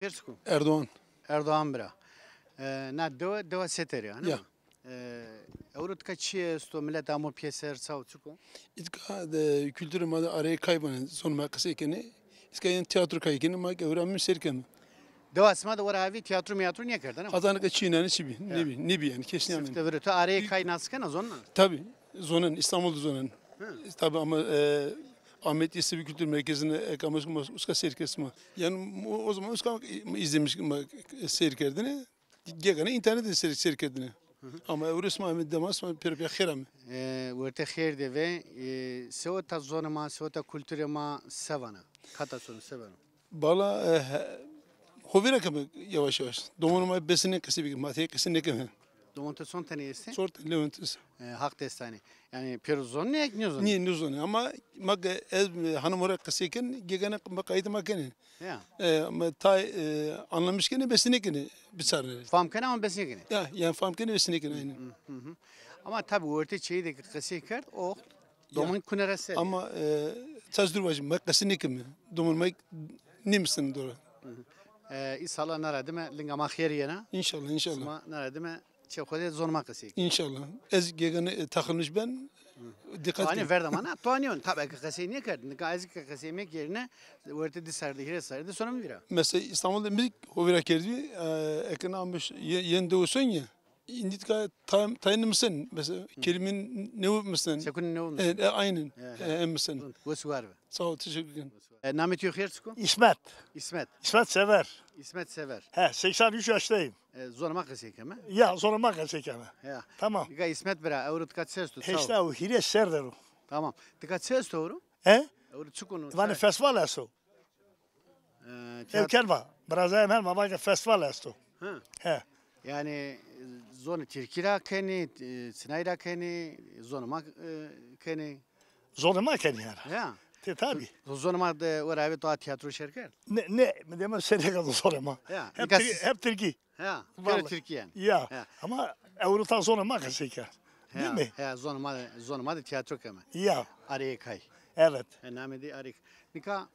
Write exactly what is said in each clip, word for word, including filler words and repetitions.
Pêrsiko. Erdoğan. Erdoğan bira. E, na dewa, dewa Seterî, ha, ne? Ya. E, ewro tika çi esto, milet amo pêser, çaw, çik o? Îtka de kulturê ma de areyê kay vanê, zonê ma qisey kenê. Îtka yên tîyatro kay kenê, ma ke ewra min sêr keme. Dewa sima de wera avî tîyatro mîyatro nêkerdene? Hata nika çî nane çi bî, ya, nêbî, nêbî yanî, kes nêamêne. Sifte viro, to areyê kay nas kena, zonena? Tabii, zonen, İstanbul'da zonen. Hı. Tabii ama, e, Ahmet Yesevi Kültür Merkezi'ne, e, kamusku uska sêr kesma. Yani o, o zaman uska izlemiş, seyir kerdine. Gegane internetê ser, ser kerdine. Ama ewro sima ame, dema sima pêro pê xêr ame. E, werte xêr de ve, e, seweta zonê ma, seweta kulturê ma se vana? Kata sono, se vano? Bala, e, he, hovîra keme yavaş yavaş. Domonê ma besinê qesê bike, ma tey qesê nêkeme. Domonê to son tenê estê? Son tenê, Lewent est. E, Haq destanê. Yanî pêro zonenê ya ki nêzonenê? Nê, nêzonenê. Ama ma ke ez, e, hanimo ra qesey ken, gegane ma qayîtê ma kenê. Ya. E, ma tay, e, anlamış kenê, bes nêkenê, biçarnê. Fam kenê ama bes nêkenê. Ya, yanî fam kenê, bes nêkenê, aynen. Hı hı. Ama tabi werte çeyî de ki qesey kerd, o domon kune ra ser. Ama, e, çaş dur vajî, ma qesey nêkeme. Domonê ma nêmisnenê dora. Hı hı. E, îsala na ra dime linga ma xêr yena. İnşallah, inşallah. Sima na ra dime çê xo de zonê ma qesey kî. İnşallah. Ez gegane, e, takılmış ben. Dikkat edin. Verda ma na, to nîyon. Tabi ki qesey nêkerd. Nika ez ki qesey mekerîne, werte di serre de, hîrê serre de sono mi vîra. Mesela İstanbul'da mi hovîra kerdî, e, eke na ammiş ye-, yen dewe son ya. Îndî tika tay, tay nêmisnen. Mesela kelîme newe misnen. Sekun newe misnen. E, e, aynen. E, e, misnen. Wes û war be. Sağ ol, teşekkür ederim. E, namê to xêr çik o? İsmet. İsmet. İsmet Sever. İsmet Sever. He, seksen üç yaştayım. E, zonê ma qesey keme? Ya, zonê ma qesey keme. Ya. Tamam. Nika İsmet bira, ewro tika çi esto? Heşta û hîrê serre der o. Tamam. Tika çi esto ewro? He? Ewro çik o? Vanê festival esto. E, ew kerva. Birazayê ma, ma vake festival esto. Ha. He. Yanî, e, zonê tirkî ra kenî, e, çinay ra kenî, zonê ma, e, kenî. Zonê ma kenî yanî. Ya. Tê tabi. To zonê ma de wera avê to a tîyatro şêr kerd? Nê, nê, mi deme sêr nêkerdo zonê ma. Ya, hep tirkî, hep tirkî. Ya, pêro tirkî yanî. Ya. Ama ewro ta zonê ma qesey kerd. Değil mi? Ya, zonê ma de, zonê ma de tîyatro keme. Ya. Areyê kay. Evet. E, namê de areyê kay. Nika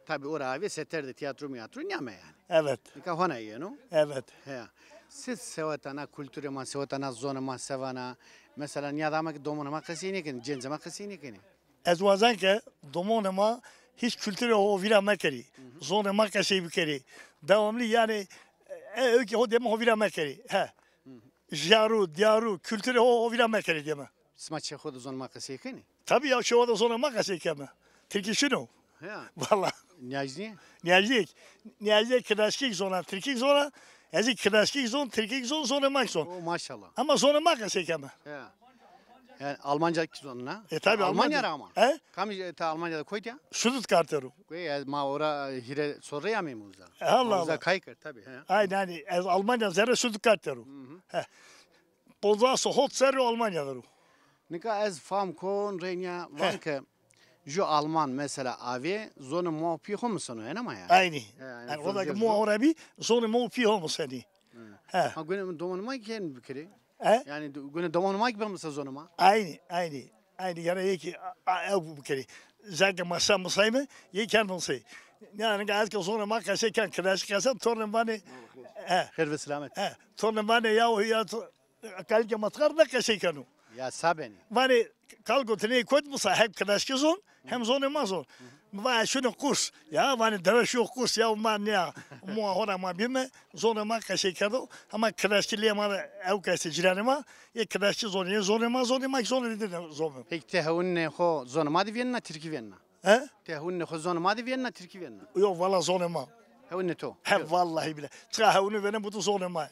Tabi ora avê seter de tîyatro mîyatro nîyame yanî. Evet. Nika hona yeno. Evet. Heya. Siz seweta na kulturê ma, seweta na zonê ma se vana? Mesela nîyada ma ki domonê ma qesey nêkenê, cêncê ma qesey nêkenê. Ez wazen ke domonê ma hîç kulturê ho vîra mekerî. Zonê ma qesey bikerî. Devamlı yanî, e, e, ki ho deme ho vîra mekerî. He. Jîyaru, dîyaru, kulturê ho, ho vîra mekerî deme. Sima çê xo de zonê ma qesey kenê? Tabi ya, çê xo de zonê ma qesey keme. Tirkî şino. Ya. Valla. Nîyajnîye? Nîyajnîye. Nîyajnîye kirdaşkî zona, tirkî zona. Ez zî kirdaşkî zon, tirkî zon, zonê ma zon. O maşallah. Ama zonê ma qesey keme. Ya. Yanî Almanca kî zonena? E, tabi, Almanya ra ama. He? Kamî, e, ta Almanya de koyt ya? Stuttgart der o. Koy ya, ma ora, e, hîrê serre ameyme uza. E, Allah Allah. Uza kay kerd tabi, he. Aynen, yanî ez Almanya zerre Stuttgart der o. He. Ponzas û hot serrî Almanya der o. Nika ez fam kon, reyna van ke ju Alman mesela avê zonê ma û pîyê xo miseno, ena ma yanî. Aynî. He, yanî o da ke ma ora bî, zonê ma û pîyê xo misenî. He. Ha, gune domonê ma kî ken bikerî. He? Yanî do-, gune domonê ma kî bimisa zonê ma. Aynî, aynî. Aynî, yanî yekî a, a, ew bikerî. Zeke ma se misayme, yê ken misey. Yanî nika ez ke zonê ma qesey ken, kirdasî qesey, tornê vanê. He. Xêr ve selamet. He. Tornê vanê ya o ya to-, Kalikê ma tîya ra qesey keno. Ya sa benî. Vanê kalko ti ney kot, misa hem kirdasî zon, hem zonê ma zon. Mi va ez şino kurs. Ya vanê dewe şiyo kurs ya, ma nîya. Moa ho ra ma bîme, zonê ma qesey kerdo. Hema kirdasî lê ma de ew ke estê cîranê ma, yê kirdasî zonê, yê zonê ma zonê, ma kî zonê dîde zonê. Peki ti hewinê xo zonê ma de vênena, tirkî vênena? He? Ti hewinê xo zonê ma de vênena, tirkî vênena? Yo, valla zonê ma. Hewinê to? He, vallahi bile. Çiqa hewinê vêne, butu zonê ma.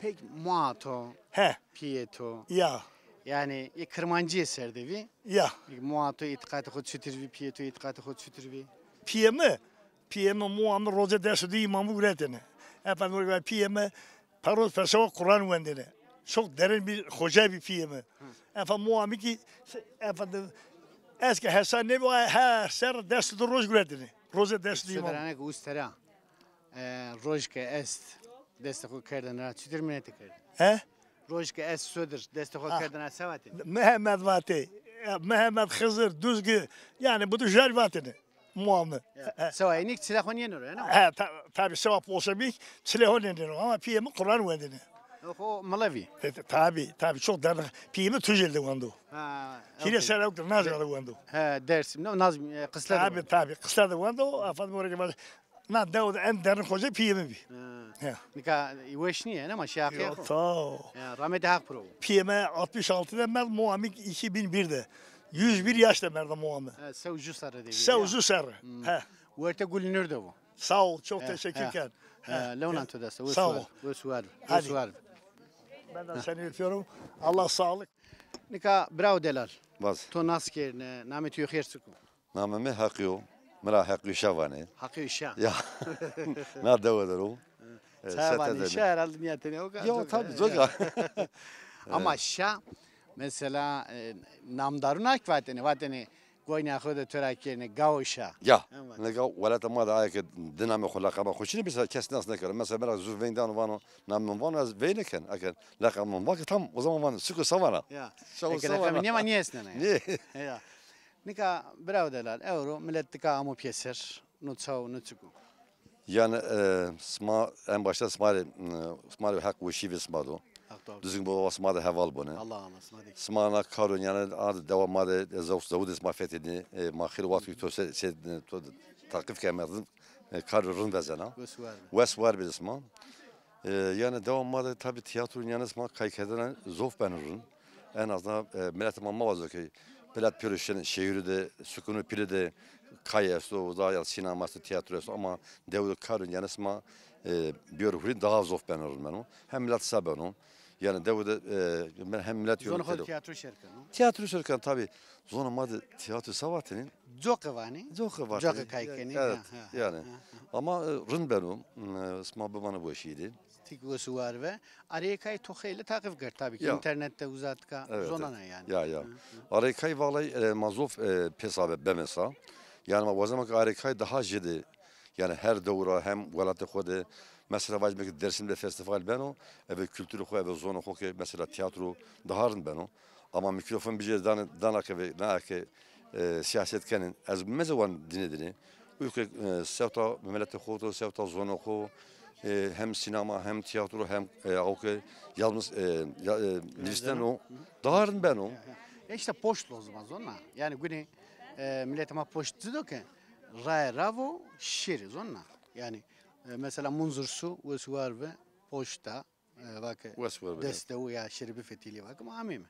Peki moa to, he, pîyê to? Ya. Yanî, ê kirmancîye ser de vî? Ya. Peki moa to îtîqatê xo çitur vî, pîyê to îtîqatê xo çitur vî? Pîyê mi? Pîyê mi, moa mi rocê dest û di îmamî guretêne. Efendim, pîyê mi Perroz pesewa Quran wendêne. Çok derin bir hoca bî pîyê mi. Efendim, moa mi kî, efendim, ez ke hesa nêbî, her serre dest û di roj guretêne. Rojê dest û di îmam. Sodir, anek ustera, e, roj ke est, destê xo kerdêne ra, çitur minete kerdêne? He? Roj ke est sodir, destê xo kerdêne ra, se vatêne? Mihemed vatê, e, Mihemed, Xizir, Duzgi, yanî bu da jû vatêne. Moa mi. Ya. He. Sewa enik çile xo nêneno, ya ne? He, ta-, tabi sewa poşemik çile xo nêneno ama piyê mi Quran wendêne. Xo milevî. E, tabi, tabi, çok derdi. Piyê mi Tunceli de wendo. Ha, Hîrê okey. Serewk de, Nazmîye de wendo. He, Dersim, no, Nazmîye, e, Qisle de wendo. Tabi, tabi, Qisle de wendo. Efendim, oraya kadar. Na dew de en derin hoca piyê mi bî. Ha. Ya. Nika weş nîye, ama şîyaqîya xo. Yo, ta. Ya, rahmetî Haq piro. Piyê mi altmış altı de merd, moa mi iki bin bir de. Yüz bir yaş de merda moa mi. Ha, sew ju serre de. Sew ju serre. Hmm. He. Werte Gulnur de bu. Sağ ol, çok teşekkür ederim. He. He, lewnan to dest. Sağ ol. Wes war. Wes war. Hadi. Ben de seni öpüyorum. Allah sağlık. Nika birawo delal. Baz. To nas kerine, namê to yo xêr çik o? Namê mi Heqî yo. Mi ra Heqî Şa vanê. Heqî Şa. Ya. Na dewe der o. E, çaya vanê Şa herhalde nîya tenê o kadar. Ya, tabi, coka. Ama Şa, mesela, e, namdarûn ak vatêne, vatêne goyna xo de to ra kêne Gao Şa. Ya. Nika welata ma de aye ke di namê xo, leqeba xo çinê, mesela kes nas nêkero. Mesela mi ra zu veng dano vano, namê mi vano, ez veng nêken. Eke leqeba mi va ke tam, o zaman vano, suko sa vana. Ya. Şa o sa vana. Eke leqeba nîya ma nêesnena ya. Nê. Ya. Nika birawo delal, ewro milet tika amo pêser, no çawo, no çik o? Yani, e, sima en başta sima rê, e, sima rê Heq weşî vê sima do. Heq do. Duzgin baba sima de heval bone. Allah Allah, sima de. Sima na karo yani, a dewa ma de, e, zewc zewde sima fethedî, e, ma xêr waxt ki to se, se, to taqîf ke merdim, e, karo rind vezena. Wes war be. Wes war be sima. E, yani dewa ma de tabi tiyatro yani sima kay kerdene zof beno rind. En azından, e, miletê ma, ma vazo ke milet pêro şin, şehîrû de, sukûnû pîle de kay esto, uza ya sînema esto, tîyatro esto ama dew de kar û nîyanê sima, e, bîyor hurî daha zof beno, rind beno. Hem milet sa beno. Yani dew de, e, hem milet... Zonê xo de tîyatro şêr keno? Tîyatro şêr keno, tabi. Zonê ma de tîyatro sa vatêne? Coke vanê. Coke vatêne. Coke kay kenê. Evet, ha, ha, yani. Ha, ha. Ama, e, rind beno, e, sima bimanê weşî de. Tik wes û war ve. Arêkay to xeylê taqîf kerd tabi ki, ya, înternet de uza tika zonana yani. Ya, ya. Hı, hı. Arêkay vallahi, e, ma zof, e, pêsa be, beme sa. Yani ma wazeme ke arêkay daha jêde, yani her dewra hem welatê xo de, mesela vacime ki Dersim de festîval beno, eve kulturê xo, eve zonê xo ke mesela tîyatro daha rind beno. Ama mîkrofon bijê dana, dana ke ve, na ke, e, sîyaset kenê. Ez meze wan dîne dîne. Uyo ke, e, sewta miletê xo do, sewta zonê xo, e, hem sînema, hem tîyatro, hem, e, aw ke yazmış, e, ya, e, nivîsneno, daha rind beno. Ya, ya. E, îşte poşt lozim a, zona. Yani gunê, e, miletê ma poşt ci do ke raye ravo şêrê, zona. Yani, e, mesela Munzur su, wes û war ve poşta, e, vake, wes war be, dest de û ya şêrê bifetilî vake, ma ameyme.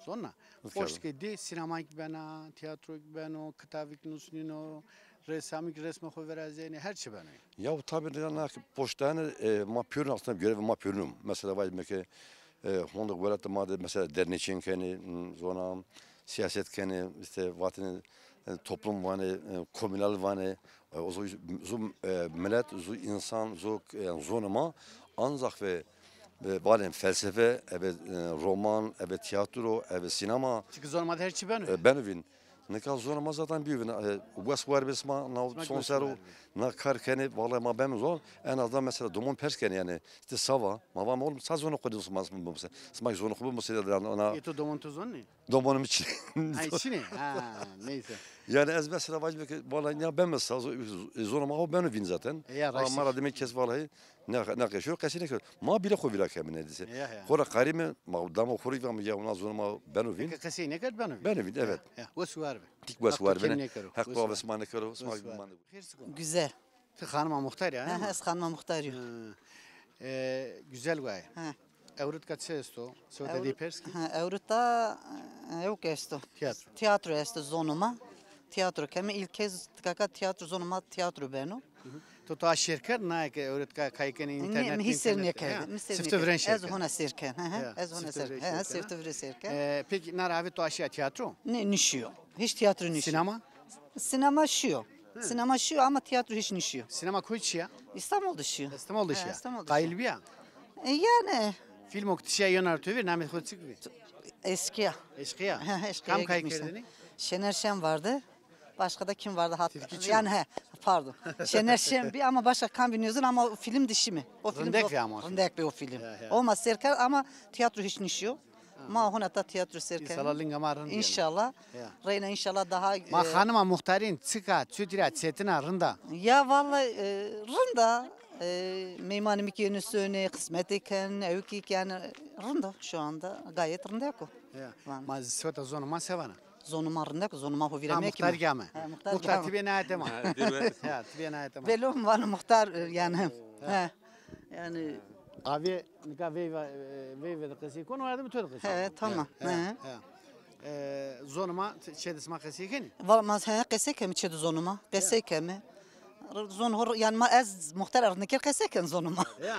Zona. Poşt ke dê, sînemayk bena, tîyatroyk beno, kitavik nusnîno, resamik resmê xo virazenê, her çi beno. Ya, tabi, na poştane, e, ma pêrûn aslında, görevê ma pêrûn o. Mesela vacime ke, e, honde welatê ma de mesela derneçîn kenê, m, zona, sîyaset kenê, işte vatene, e, toplum vanê, e, komunal vanê, e, o zu, zu, e, milet, zu însan, zu, e, zonê ma ancak ve, ve vanê felsefe, eve, e, roman, eve tîyatro, eve sînema. Çike zonê ma de her çi beno. E, beno vîn. Nika zonê ma zaten bîyo vîn. E, wes war be sima, na son ser o, na kar kenê, vallahi ma beme zon. En azından mesela domon pers kenê yani. İşte sava, ma vame oğlum, sa zonê xo de sima, sima, sima zonê xo bimusê, ona. E, to domon to zonê? Domonê mi çinê. Ay, çinê? Ha, neyse. Yani ez mesela vacime ke, vallahi ya beme sa, zo-, zonê ma ho beno vîn zaten. E, ya, ama raştî. Ma ra demek kes vallahi ne, ne qeşo, qesî nêkero. Ma bîle xo vîra keme nêdîse. Ya, ya. Xo ra qarîme, ma dama xo rî vame ya, ona zonê ma beno vîn. Ke qesî nêkerd beno vîn. Beno vîn, evet. Ya, ya. Wes û war be. Tik wes û war bîne. Heq to kêm nêkero. Heq to ave sima nêkero, sima bimane. Güzel. Ti xanima muxtarî ya, he, hema? Ez xanima muxtarî yo. Hı. E, güzel waye. He. Ewritka çi esto? Sewta dê pers kî? He, ewritka, e, ewk esto. Tîyatro. Tîyatro esto zonê ma. Tîyatro keme. Îlk kez tikaka tîyatro, zonê ma tîyatro beno. Hı hı. To, to a şêr kerd, na ke ewritka kay kenê, înternet, mi hîç sêr nêkerd. Mi sêr nêkerd. Sifte virên şêr kerd. Ez hona sêr kerd. He, he, ez hona sêr kerd. He, sifte virên şêr kerd. E, peki na ra avê to aşîya tîyatro? Nê, nişîyo. Hîç tîyatro nişîyo. Sînema? Sînema şîyo. Hı. Sînema şîyo ama tîyatro hîç nişîyo. Sînema koy çi ya? Îstanbul de şîyo. Îstanbul de şîya. He, Îstanbul de şîyo. Qayîl bîya? E, yani. Fîlmok ti şîya yena to vîr, namê xo çik bî? Eşkıya. Eşkıya. He, Eşkıya. Kam kay kerdêne? Şener Şen vardı. Başka da kim vardı? Hat-, yani he, pardon. Şener Şen bî ama başka kam bî nêzon ama o film de şîme. O film rindek bî ama. Rindek bî o film. Ya, ya. Olmaz serkar ama tîyatro hîç nişîyo. Ma hona ta tiyatro ser kena. Înşallah linga ma rind bîyena. Înşallah. Ya. Reyna înşallah daha, ma e, xanima muxtarîn çik a, çutir a, çetin a, rind a? Ya vallahi, e, rind a. E, meymanê mi kî yenê sonê, xizmetê ken, ewkî ken, rind a şu anda. Gayet rindek o. Ya. Vana. Ma sifeta zonê ma se vana? Zonê ma rindek o, zonê ma ho vîra mekîme. Ha, muxtar kî ame. Ha, muxtar kî ame. Muxtar, ti bê nayetê ma. Ha, dêr wes. Ya, ti bê nayetê ma. Belê o, vana muxtar, e, yanî. Ya. Ha. Yanî. Avê nika veyve, e, veyve de qesey kono, erdê mi to de qesey kono. He, tamam. He, he. E, zonê ma, çê de sima qesey kenî? Valla ma, he, qesey kemî çê de zonê ma. Qesey kemî. Zon hor, yanî ma ez muxtar erdnikir qesey ken zonê ma. Ya.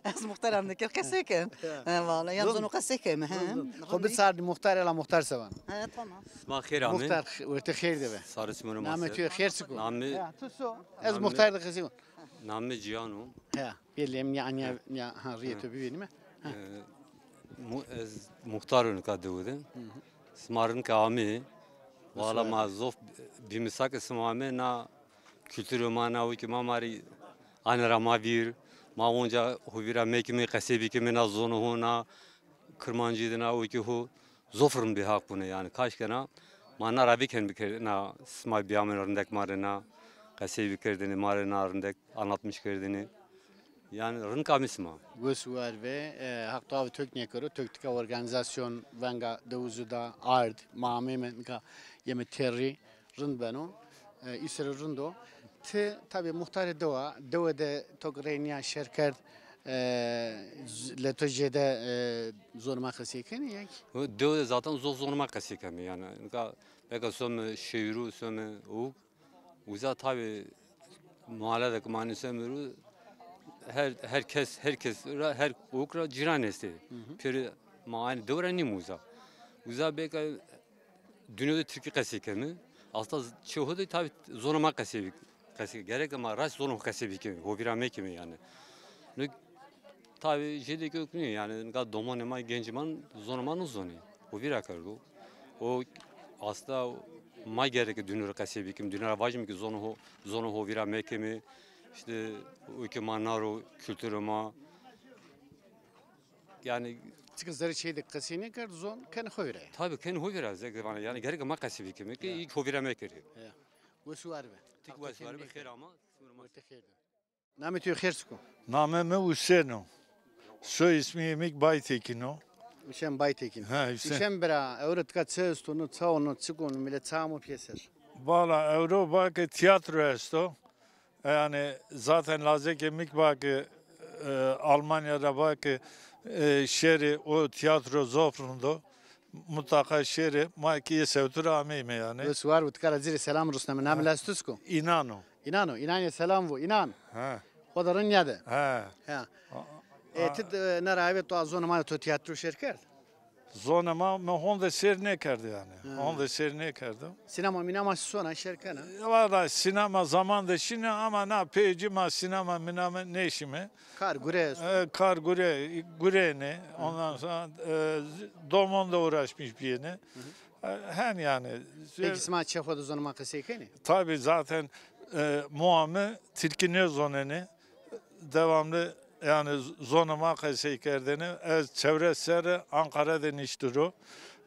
Ez muxtar erdnikir qesey ken. Ya. He, valla, yanî zonê qesey kemî, he. Zon, zon. Xo bi sardî muxtar, ela muxtar se vana. He, tamam. Sima xêr amê. Muxtar, wertê xêr de be. Sarê sima ma ser. Namê to xêr çik o? Namê. Ya, ti so. Ez muxtar de qesey kono. Namê Cihan o. He, belê, em ya, ya, ha, rîyê to bivînîme. Ha. E, mu-, ez muxtar o nika dewe de. Hı hı. Sima rind ke amê. Wala ma zof bîmisa ke sima amê, na kulturê ma, na wekî ma, ma rê ane ra ma vîr. Ma onca ho vîra mekîme, qesey bikîme, na zonê ho, na Kirmancî de, na wekî ho. Zof rind bê, haq bune yanî. Kaş ke na ma na ra bikên bikerdêne, na sima bîyamêne rindek ma rê na qesey bikerdêne, ma rê na rindek anlatmış kerdêne. Yanî rind ke amê sima. Wes û war be, e, Haq to avê tok nêkero, tok tika organîzasyon venga dewizu da ard, ma ameyme nika yeme terrî, rind beno. E, îsero rind o. Ti tabî muxtarê dew a, dewe de to ke rey nîya şêr kerd, e, z-, leto jêde, e, zonê ma qesey kenî ya kî? Ho, dewe de zaten zof zonê ma qesey keme yanî. Nika beka some şewîru, some owk, uza tabî male de ke ma nîseme ru, her, her kes, her kes ra, her owk ra cîran estê. Hı hı. Pêro ma aynî dew ra nîme uza. Uza beka Dinya de tirkî qesey keme. Aslında çê ho de tabî zonê ma qesey bik-, qesey. Gerek ma raşt zonê ho qesey bikeme. Ho vîra mekeme yanî. No tabî jêde ke nîyo yanî, nika domanê ma, gencê ma zonê ma nizonê. Ho vîra kerdo. O aslında ma gereke dinya ra qesey bikeme. Dinya ra vajîme ke zonê ho, zonê ho vîra mekeme. Îşte o ke ma na ro, kulturê ma. Yanî çike zerrê çêyî de qesey nêkerd, zon kenê xo vîra. Tabî kenê xo vîra, zeke vana, yanî gereke ma qesey bikeme ke î ho vîra mekerê. Ya. Wes û war be. Tik wes û war be, xêr ama. Wertê xêr de. Namê to xêr çik o? Namê mi Usên o. Soy ismî mi kî Baytekin o. Usên Baytekin. Ha, Usên. Usên bira, ewro tika çi esto, no ça o, no çik o, no milet ça amo pêser? Valla ewro va ke tîyatro esto. Yanî zaten lazê ke mi kî va ke, e, Almanya ra va ke, e, şêrê o tîyatro zof rind o. Mutlaka şêrê, ma kî yê sewtu ra ameyme yanî. Wes û war bo, tika ra ci rê selam rusneme. Namê lazê to çik o? Înan o. Înan o, Înan yê selam vo, Înan. Ha. Xo de rind nîyade. Ha. Ha. E, ti, e, na ra avê to a zonê ma de to tîyatro şêr kerd? Zonê ma, mi honde sêr nêkerdo yanî. Ha. Honde sêr nêkerdo. Sînema mînema sona şêr kena? Valla sînema zaman de şîne ama na pey ci ma sînema mînema nêşîme. Kar gure esto. E, kar gure, gureyêne. Ondan sonra, e, z-, domon de uğraşmış bîyêne. E, hen yanî. Peki sima çê xo de zonê ma qesey kenî? Tabî zaten, e, moa mi tirkî nêzonêne. Devamlı yanî z-, zonê ma qesey kerdêne. Ez çewres serre Ankara de niştî ro.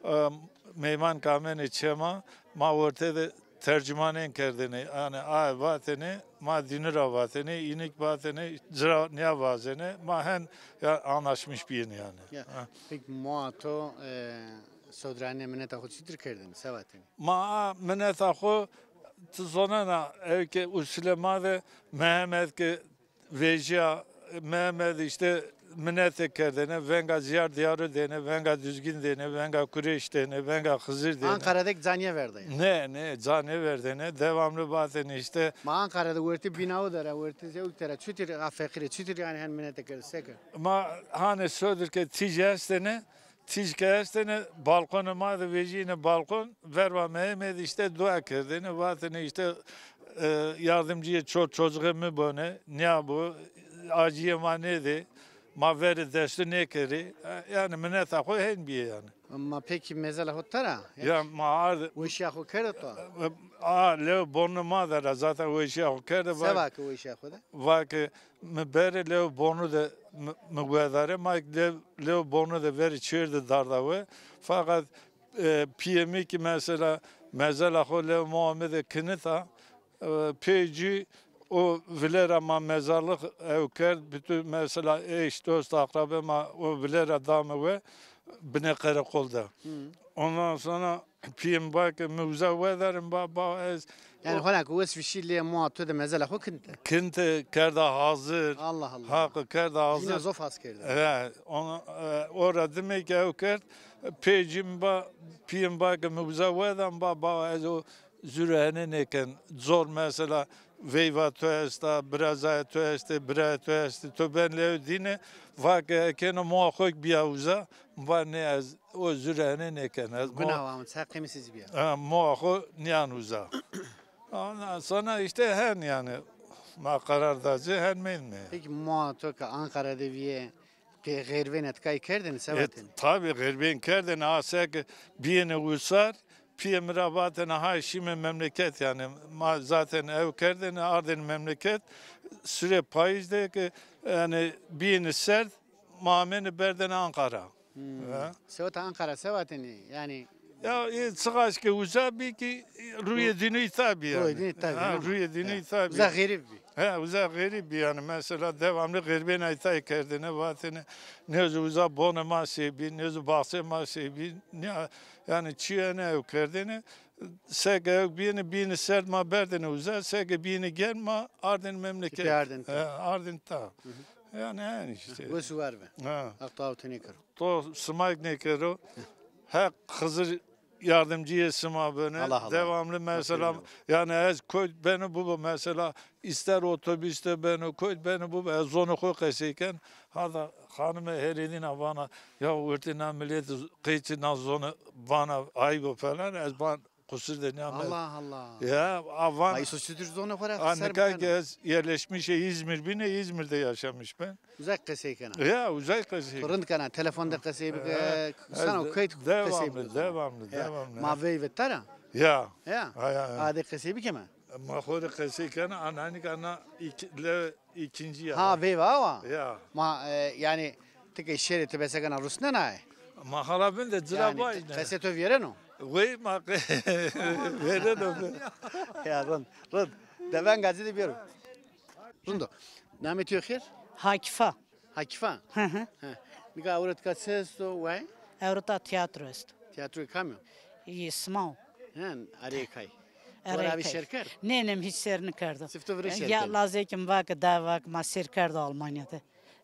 E, meyman ke amêne çê ma, ma wertê de tercümanên kerdêne. Yanî aye vatêne, ma dînî ra vatêne, înî kî vatêne, ci ra nîya vazêne. Ma hen ya anlaşmış bîyêne yanî. Ya. Ha. Peki moa to, e, sewdiranê mineta xo çitur kerdêne? Se vatêne? Ma a mineta xo, ti zonena, ewke usulê ma de Mehmed ke vejîya, Mehmed îşte minete kerdêne, venga Ziyar Diyarı dêne, venga Düzgün dêne, venga Kureş dêne, venga Xizir dêne. Ankara de kî ca nêverdêne? Nê, nê, ca nêverdêne. Devamlı vatêne îşte. Ma Ankara de wertê bînawu de ra, wertê zewk de ra, çutir a feqîrê, çutir yanî hen minete kerdêne, se kerdêne? Ma hanê sodir ke tîj estêne, tîj ke estêne, balkonê ma de vejîyêne balkon, verba Mehmed îşte dua kerdêne, vatêne îşte, e, yardımcıyê ço-, çocuğê mi bone, nîya bo, acîyê ma nêdê, ma verê destû nêkerê. E, yanî mineta xo hen bîye yanî. Ma pekî mezela xo tera? Ya ma ard Weşîya xo kerdo to? A, lew bonê ma de ra zaten weşîya xo kerde. Seba ke weşîya xo de? Va ke mi berê lew bonû de mi, mi wedare, ma lew, lew bonû de verê çêr de darda we. Fakat e, pîyê mi ki mesela mezela xo lew moa mi de kinita, e, pê cî o vile ra ma mezarlix ew kerd, bütün mesela eş, dost, akrabe ma o vile ra dame we, binê qereqol de. Ondan sonra pîyê mi va ke mi uza wedarim, ba, ba ez Yanî hona ke wes vişî lê moa to de mezela xo kinte? Kinte, kerda hazir. Allah Allah. Haqi kerda hazir. Yine zof has kerde. He, ona, e, ora dime ki ew kerd, pê cî mi ba, pîyê mi ba ke mi uza wedan, ba, ba ez o zûrê henê nêken. Zor mesela veyva to esta, birazaya to estê, biraya to estê, to ben lew dîne, va ke ekêno moa xo ki bîya uza, mi va nê ez o zûrê henê nêken. Ez Guna moa wa mi, ça qemîsizî bîya. Ha, moa xo nîyan uza. Ondan sonra işte hen yani ma karar da ci hen meyilme. Peki moa to ke Ankara de vîye, pê xeyrvêne ti kay kerdêne, se vatêne? Tabi xeyrvên kerdêne, a se ke bîyêne usar, pîyê mi ra vatêne hay şîme memleket yani. Ma zaten ew kerdêne, ardêne memleket. Sure payîz de ke yani bîyêne serd, ma amêne berdêne Ankara. Seweta Ankara se vatêne? Yanî Ya, e, çiqaş ke uza bî ki, e, rûyê dînî îta bî yanî. Rûyê dînî îta bî. Ha, rûyê dînî îta bî. Uza xerîb bî. He, uza xerîb bî yanî. Mesela devamlı xeyrvêna îta kerdêne, vatêne, nêzû uza bonê ma sey bî, nêzû baxçê ma sey bî. Nîya, yanî çîyêne ew kerdêne, se ke ew bîyêne, bîyêne serd ma berdêne uza, se ke bîyêne germ ma ardêne memleket. Ardêne ta. He, ardêne ta. Yanî, yanî işte. Wes û war be. Ha. Haq tawa to nêkero. To sima kî nêkero. Heq Xizir yardımcıyê sima bene. Allah Allah. Devamlı mesela, yani ez kotî beno bibo mesela, ister otobüs de beno, kotî beno bibo, ez zonê xo qesey ken. Hada xanime herêdîna vana, ya wertê na millet qeyçî na zonê vana ayb o falan, ez ban qusur de nîya. Allah Allah. Ya, a van. Ay, so çitur zonê xo ra ser nika ki ez yerleşmişe İzmir bine, İzmir'de yaşamış ben. Uzak qesey kena. Ya, uzak qesey. Rind kena, telefon de qesey bike, sano kayt qesey bike. Devamlı, devamlı, devamlı. Ma veyve tara? Ya. Ya. Ha, ya, ya. Ade qesey bikeme? Ma xo de qesey kena, ana nika na iki, le, ikinci ya. Ha, veyve awa? Ya. Ma, e, yani, ti ke şêrê ti bese kena rusnena e? Ma hala bin de cira bay ne. Qesê to vîyereno? Wey ma vêreno. Ya rind, rind. De venga ci de bêro. Rind o. Namê to xêr? Hakifa. Hakifa? Hı hı. He. Nika ewro tika çi esto way? Ewro ta tiyatro esto. Tiyatroyê kam o? Yê sima o. He, arê kay. Arê kay. Wera vî sêr kerd? Nê, nê, mi hîç sêr nêkerdo. Sifte virê sêr kerd. Ya lazê ke mi va ke da va ke ma sêr kerdo Almanya de.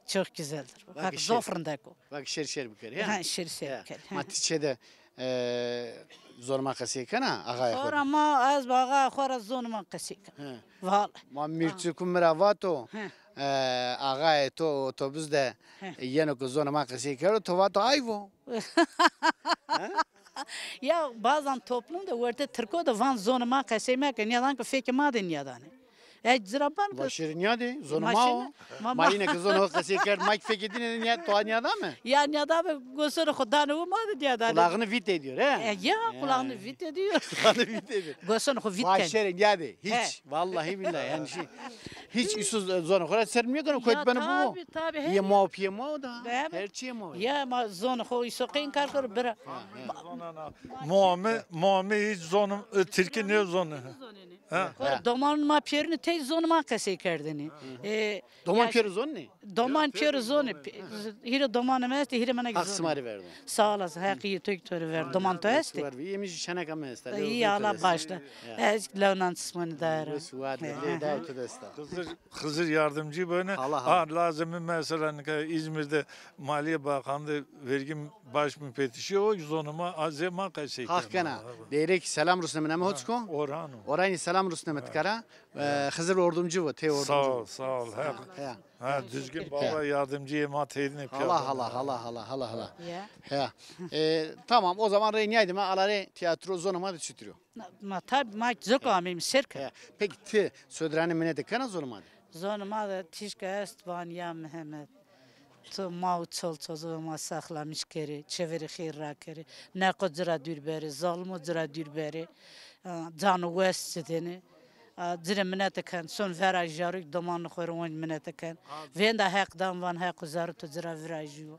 Çok güzeldir. Bak, zof rindek o. Bak şêr şêr bikerî, ya? Ha, şêr şêr bikerî. Ma ti çê de, e, zonê ma qesey kena, axayê xo ra? Xora ma, ez bi axayê xo ra zonê ma qesey kena. He. Vallahi. Ma Mîrçiku mi ra vato, e, axayê to otobus de yeno ke zonê ma qesey kero, to vato ayvo. Ya bazan toplum de wertê Tirko de van zonê ma qesey meke, nîyadan ke fekê ma de nîyadanê. E, ci ra ban ke. Va şêrê nîyadê, zonê ma o. Ma yine ke zonê xo qesey kerd, ma ki fekê dîne de nîya, to nîyadame? Ya nîyadame, gosonê xo danê wi, ma de nîyadanê. Kulağını vit ediyor, he? E, ya, kulağını vit ediyor. Kulağını vit ediyor. Gosonê xo vit kerd. Va şêrê nîyadê, hiç. Vallahi billahi yani şey. Hiç îso zonê xo ra ser nêkeno, kotî beno bibo. Tabi, tabi. Yê ma o, pîyê ma o da. Her çîyê ma o. Ya ma zonê xo îso qey înkar kero bira. Moa mi, moa mi hiç zonê, e, tirkî nêzonê. Ha. Domanê ma pêrine tey zonê ma qesey kerdêne. E, doman pêro zonê? Doman pêro zonê. Hîrê domanê mi estê, hîrê mena kî zonê. Haq sima rê verdo. Sağ olasın. Heq yê to kî to rê verdo. Doman to estê? Yê mi jî çeneka mi esta. Îyî, Allah başla. Ez lewnan çismanî dayara. Wes û war de, lê daye to desta. Xizir, Xizir yardımcı bene. Allah Allah. Ha, lazim mesela nika İzmir'de Maliye Bakanlığı vergi baş müfettişi o zonê ma, azê ma qesey kena. Haq kena. Deyrek selam rusneme, namê ho çik o? Orhan o. Orhanî selam rusneme ti kara. E, Xizir ordumcu bu, tey ordumcu. Sağ ol, sağ ol. Ha, Düzgün Baba yardımcı ma teydine piyade. Allah Allah, Allah Allah, Allah Allah. Ya. Ya. E, tamam, o zaman rey nîyaydîme, alarê tiyatro zonê ma de çitur o? Ma tabi, ma ciko ameyme sêr ke. Ya. Peki ti soyadê ra nê mine de kena zonê ma de? Zonê ma de tîşka est, van ya Mehmet. Tu ma û çol çocû ma saxlamiş kerê, çeverê xêr ra kerê. Neqo ci ra dûr berê, zalimo ci ra dûr berê. A, cano wes ci dêne. A, ci rê minete ken, son vera jarûk domanê xo rê onc minete ken. Vênda Heq dan van, Heq û zerrê to ci ra virajîyo.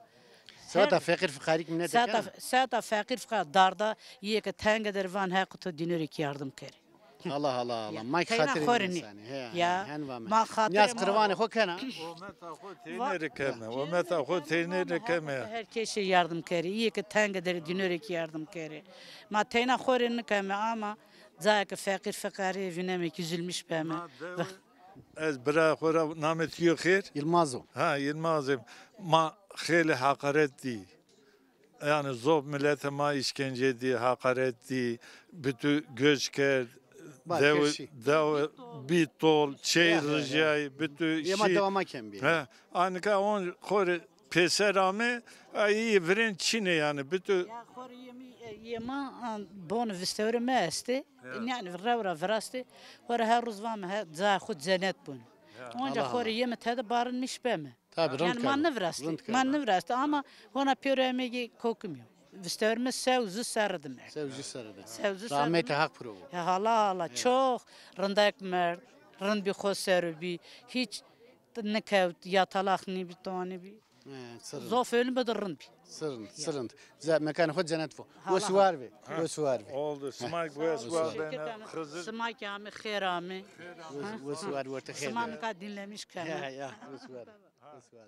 Seweta feqîr fiqarîk minete ken? Seweta feqîr fiqar darda, yê ke tenge der van Heq to dînorêk yardim kerê. Allah Allah Allah. Ma ki xatirê însanî. Ya. Hen vame. Ma xatirê Niyaz qirvanê xo kena. Ometa xo teynê rê keme. Ometa xo teynê rê keme. Her kesê yardim kerê. Yê ke tenge der dînorêk yardim kerê. Ma teyna xo rê nikeme ama cayê ke feqîr fiqarî vîneme kî zulmîş beme. Ez bira xo ra namê to yo xêr? Yilmaz o. Ha, Yilmaz im. Ma xeylê heqaret dî. Yanî zof miletê ma îşkence dî, heqaret dî, bitû göç kerd, dew, dew bî tol, çey rijyayî, bitû şî. Yê ma dewa ma kem bî. He, a nika on xo rê pêser ame, a yê virên çin ê yanî, bitû. Ya xo rê yê mi, yê ma, a, bon vistewrê mi estê. Yanî rew ra virastê. Xo rê her roz vame, he, cayê xo cenet bon. Onca xo rê yê mi tede barinmiş beme. Tabî, rind kerd. Yanî ma nivirastî, ma nivirastî ama hona pêro emegê kokim yo. Vistewrê mi se û zu serre de merd. Se û zu serre de. Se û zu serre de. Rahmetê Heq piro bo. Ya hala hala, çok rindek merd, rind bî, xo ser o bî, hîç nikewt, yatalak nîbî, towa nîbî. Zof ölüm bide rind bî. Sirind, sirind. Ze-, mekanê xo cenet bo. Wes û war vê. Wes û war vê. Oldu. Sima ki wes û war bêne. Xizir. Sima ki amê, xêr amê. Wes, wes û war, wertê xêr. Sima nika dinlemiş keme. Ya, ya, wes û war. Wes û war.